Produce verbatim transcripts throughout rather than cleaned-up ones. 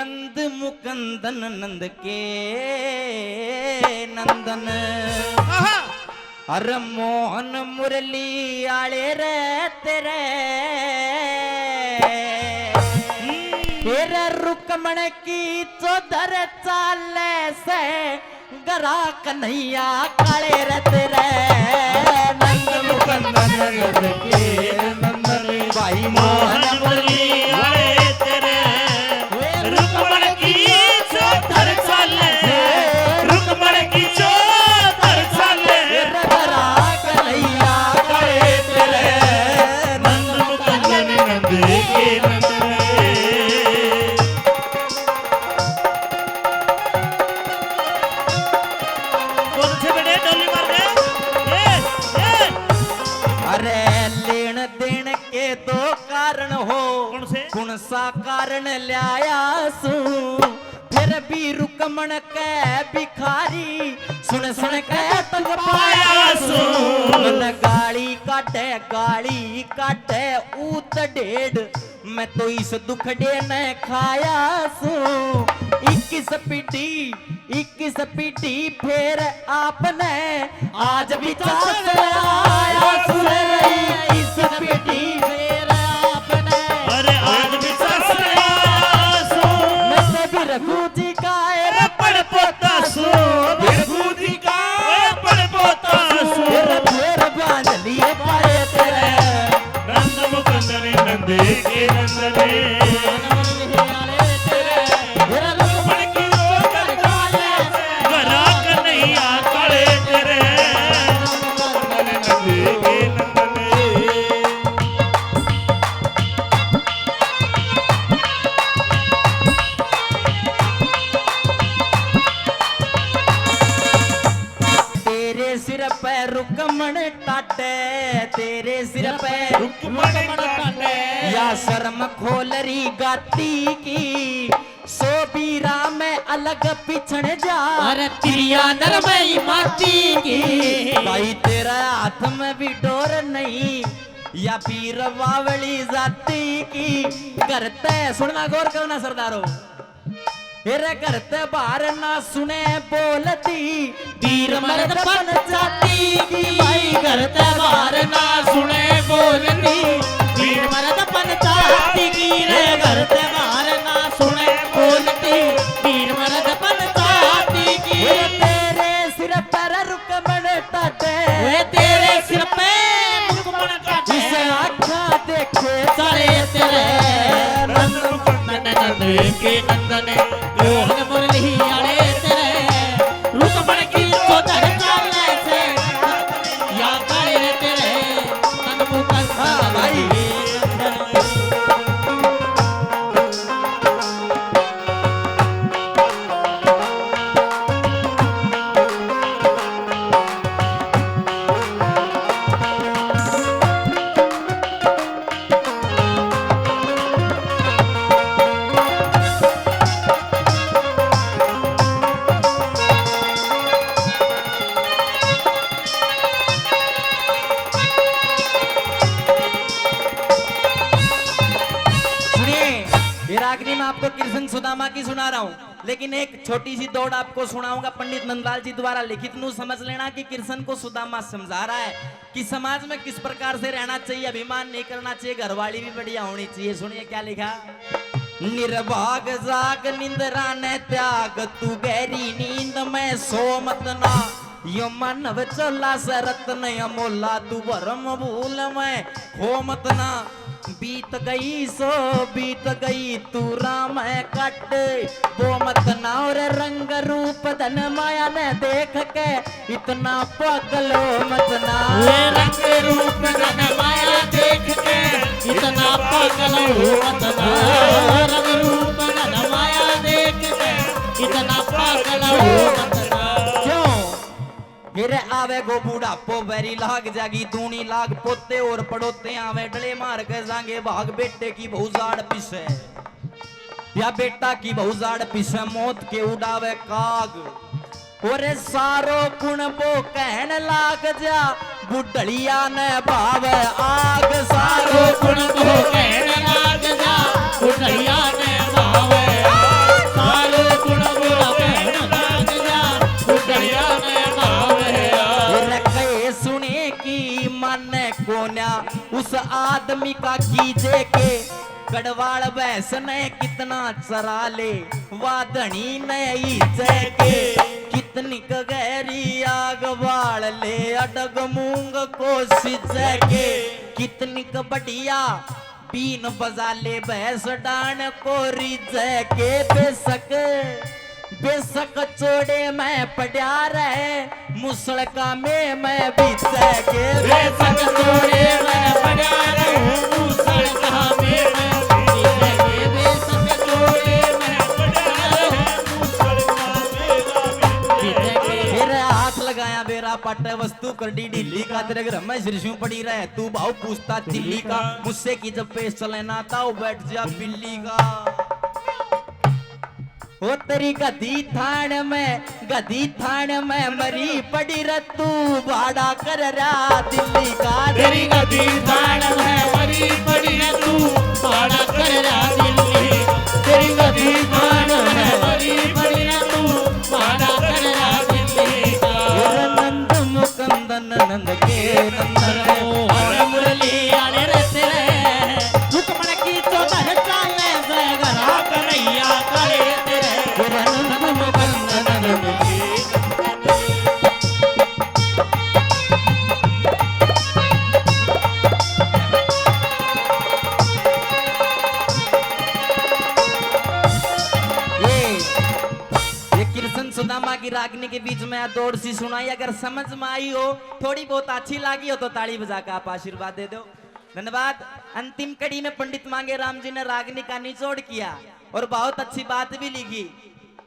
नंद मुकंदन नंद के नंदन। अरे मोहन मुरली आले रे तेरे, तेरे रुकमण की चौधर चाले से। गरा कन्हैया काले रे तेरे, नंद मुकंदन नंद के नंदन। भाई मोहन मुरली आले तेरे, रुकमण की चौधर चाले, रुकमण की चौधर चाले। गरा कन्हैया काले तेरे, नंद मुकंदन नंद के नंदन। कौन से बेटे डोली मार दे? ए, ए। अरे लेन देन के दो कारण हो। कौन से? कौन सा कारण ल्याया सू? फिर भी रुकमण के भिखारी सुन सुन के तंग पाया सू। मन गाली काटे, गाली काटे ऊत डेढ़। मैं तो इस दुखड़े ने खाया सू। इक्कीस पीढ़ी, इक्कीस पीढ़ी फेर आपने आज भी चास आया सू रे। इक्कीस पीढ़ी फेर आपने, अरे आज भी चास आया सू। मैं तो भी रघु जी का, अरे पड़ पोता सू, रघु जी का, अरे पड़ पोता सू। फेर, फेर बांध लिए पाए तेरे। नंद मुकंदन नंद के नंदन। गरा कन्हैया काले तेरे। नंद के नंदन। तेरे सिर पे रुकमण टाटे, तेरे सिर पे रुकमण टाटे। या शर्म खोल री गाती की, सो बीरा में अलग पिछड़ जा। अरे तिरिया नरमई माती की। भाई तेरा हाथ में भी डोर नहीं, या पीर बावली जाती की। करते सुनना, गौर करना सरदारो। तेरे घर ते बाहर ना सुने बोलती, वीर मर्द पंचाती की। भाई घर ते बाहर ना सुने बोलती, वीर मर्द पंचाती की। रे घर ते बाहर ना सुने बोलती, वीर मर्द पंचाती की। तेरे सिर पर रुकमण टाटे, वे तेरे सिर पे रुकमण टाटे। इस आँखा देखे सारे तेरे। नंद मुकंदन नंद के नंदन, मोहन मुरली आले तेरे। रुकमण की चौधर चाले से, या काले तेरे। नंद मुकंदन। हाँ भाई। सुनिए, ये रागनी मैं आपको कृष्ण सुदामा की सुना रहा हूँ, लेकिन एक छोटी सी दौड़ आपको सुनाऊंगा, पंडित नंदलाल जी द्वारा लिखित। नू समझ लेना कि कृष्ण को सुदामा समझा रहा है कि समाज में किस प्रकार से रहना चाहिए, अभिमान नहीं करना चाहिए, घरवाली भी बढ़िया होनी चाहिए। सुनिए क्या लिखा। निर्भाग जाग निंद्रा ने त्याग, तू गहरी नींद में सो मत ना। यो मानव चला से रत्न अमोला, तू भरम भूल में खो मत ना। बीत गई सो बीत गई, तू राह में काटे वो मत ना। और रंग रूप धन माया ने देख के इतना पागल हो मत ना। वे रंग रूप धन माया देख के इतना पागल हो मत ना। रंग रूप धन माया देख के इतना पागल हो मत ना। क्यों? फिर आवेगो बुढ़ापो, बैरी लाग जागी दूनी लाग, पोते और पड़ोते आवे, डले मार के जांगे भाग। बेटे की बहू जाड़ पिसे, या बेटा की बहू जाड़ पिसे, मौत के उड़ावे काग। ओरे सारो कुणबो कहन लाग जा, बुढ़लिया ने भावे आग। सारो कुणबो कहन लाग जा, बुढ़लिया ने भावे आग। मिका कीजे के, गढ़वाल भैंस ने कितना चरा ले, वा धनी ने ईजे के। कितनी क गहरी आग बाल ले, अडग मूंग को सीजे के। कितनी क बढ़िया बीन बजा ले, भैंस डान को रीजे के। बेशक, बेशक चोड़े में पड़ा रहे, मुसलका में मैं बीजे के। बेशक चोड़े में पड़ा रहे, मुसलका में मैं बीजे के। बेशक चोड़े में पड़ा रहे, मुसलका में मैं बीजे के। फिर हाथ लगाया बेरा पाटे, वस्तु कर दी ढीली का। तेरे घर में सिरसों पड़ी रहे, तू भाव पूछता चिल्ली का। मुझसे की जब पेश चले ना, ताऊ बैठ जा बिल्ली का। ओ तेरी गदी थान में, गदी थान में मरी पड़ी रे तू, भाड़ा कर रहा दिल्ली का। तेरी गदी थान में मरी पड़ी रे तू, भाड़ा कर रहा दिल्ली। तेरी गदी थान में मरी पड़ी रे तू, भाड़ा कर रहा दिल्ली का। तेरा नंद मुकंदन नंद के नंदन। और मुरली आले रे तेरे, रुक्मण की चौदह चाले से घरा कन्हैया काले तेरे। तेरा नंद मुकंदन नंद के। ये, ये कृष्ण सुदामा की रागनी के बीच में दौड़ सी सुनाई। अगर समझ में आई हो, थोड़ी बहुत अच्छी लगी हो, तो ताली बजा के आप आशीर्वाद दे दो। धन्यवाद। अंतिम कड़ी में पंडित मांगे राम जी ने रागनी का निचोड़ किया और बहुत अच्छी बात भी लिखी।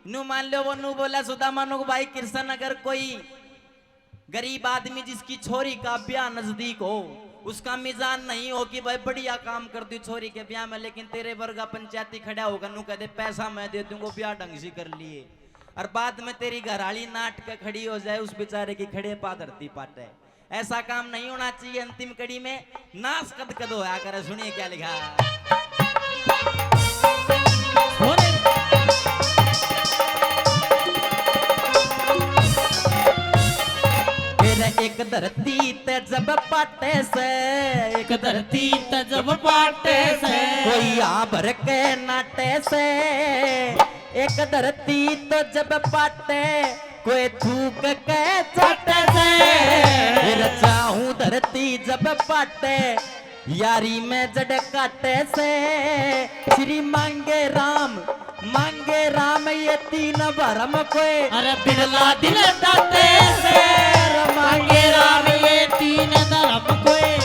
नू मान लो, वो नू बोला सुदामा नू, भाई कृष्ण, अगर कोई गरीब आदमी जिसकी छोरी का ब्याह नजदीक हो, उसका मिजान नहीं हो कि भाई बढ़िया काम कर दी छोरी के ब्याह में, लेकिन तेरे वर्गा पंचायती खड़ा होगा, नू कह दे, "पैसा मैं दे दूंगा, ब्याह ढंग से कर लिए।" और बाद में तेरी घरआली नाट के खड़ी हो जाए, उस बेचारे की खड़े पा धरती पाटे। ऐसा काम नहीं होना चाहिए। अंतिम कड़ी में नाश कद कद होया करे। सुनिए क्या लिखा। फिर एक धरती ते जब पाटे से, एक धरती ते जब पाटे से, कोई आ भर के नाटे से, एक धरती तो जब पाटे, कोई थूक के चाटे से। फिर चाहूं धरती जब पाटे, यारी में जड़ काटे से। श्री मांगे राम, मांगे राम ये तीन भरम कोई। अरे बिरला दिल दाते से। अरे मांगे राम ये तीन धरम कोई।